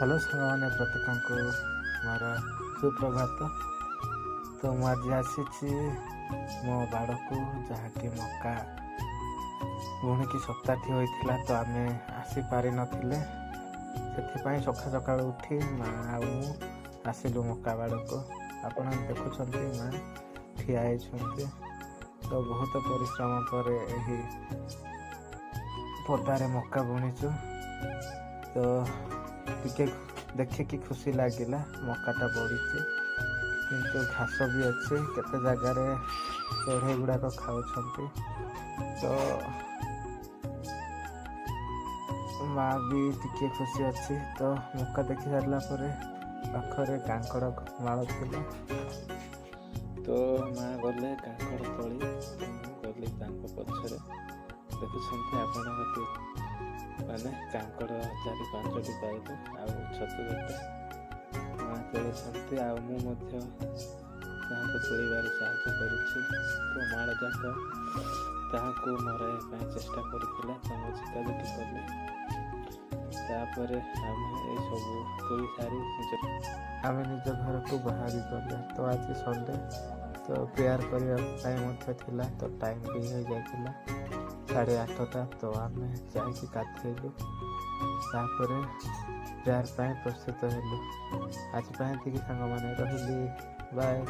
Hello ସାଙ୍ଗମାନେ, ପ୍ରତ୍ୟେକଙ୍କୁ ମୋର ସୁପ୍ରଭାତ। ତ ମୁଁ ଆଜି ଆସିଛି ମୋ ବାଡ଼କୁ, ଯାହାକି ମକା ବୁଣିକି ସପ୍ତାହଟି ହୋଇଥିଲା, ତ ଆମେ ଆସିପାରିନଥିଲେ। ସେଥିପାଇଁ ସକାଳୁ ସକାଳୁ ଉଠି ମା ଆଉ ମୁଁ ଆସିଲୁ ମକା ବାଡ଼କୁ। ଆପଣ ଦେଖୁଛନ୍ତି, ମା ଠିଆ ହେଇଛନ୍ତି। ତ ବହୁତ ପରିଶ୍ରମ ପରେ ଏହି ପଦାରେ ମକା ବୁଣିଛୁ। ତ ଟିକେ ଦେଖିକି ଖୁସି ଲାଗିଲା, ମକାଟା ବଢ଼ିଛି, କିନ୍ତୁ ଘାସ ବି ଅଛି କେତେ ଜାଗାରେ, ଚଢ଼େଇ ଗୁଡ଼ାକ ଖାଉଛନ୍ତି। ତ ମା ବି ଟିକେ ଖୁସି ଅଛି। ତ ମକା ଦେଖି ସାରିଲା ପରେ ପାଖରେ କାଙ୍କଡ଼ ମାଳ ଥିଲା। ତ ମା ଗଲେ କାଙ୍କଡ଼ ତୋଳି, ମୁଁ ଗଲି ତାଙ୍କ ପଛରେ। ଦେଖୁଛନ୍ତି ଆପଣ, ମାନେ କାଙ୍କଡ଼ ଚାରି ପାଞ୍ଚଟି ପାଇଲୁ ଆଉ ଛତୁ ଗୋଟେ। ମା ତୋଳୁଛନ୍ତି ଆଉ ମୁଁ ମଧ୍ୟ ତାହାକୁ ତୋଳିବାରେ ସାହାଯ୍ୟ କରୁଛି। ତ ମାଳ ଯାକ ତାହାକୁ ମରାଇବା ପାଇଁ ଚେଷ୍ଟା କରୁଥିଲା, ତ ମୁଁ ଝିକାଝିକି କଲି। ତାପରେ ଆମେ ଏସବୁ ତୋଳି ସାରି ଆମେ ନିଜ ଘରକୁ ବାହାରି ଗଲେ। ତ ଆଜି ସଣ୍ଡେ, ତ ପ୍ରେୟାର କରିବା ପାଇଁ ମଧ୍ୟ ଥିଲା। ତ ଟାଇମ୍ ବି ହେଇଯାଇଥିଲା 8:30। ତ ଆମେ ଯାଇକି ଗାଧେଇଲୁ, ତାପରେ ପ୍ରେୟାର ପାଇଁ ପ୍ରସ୍ତୁତ ହେଲୁ। ଆଜି ପାଇଁ ଏତିକି ସାଙ୍ଗମାନେ, ରହିଲି, ବାଏ।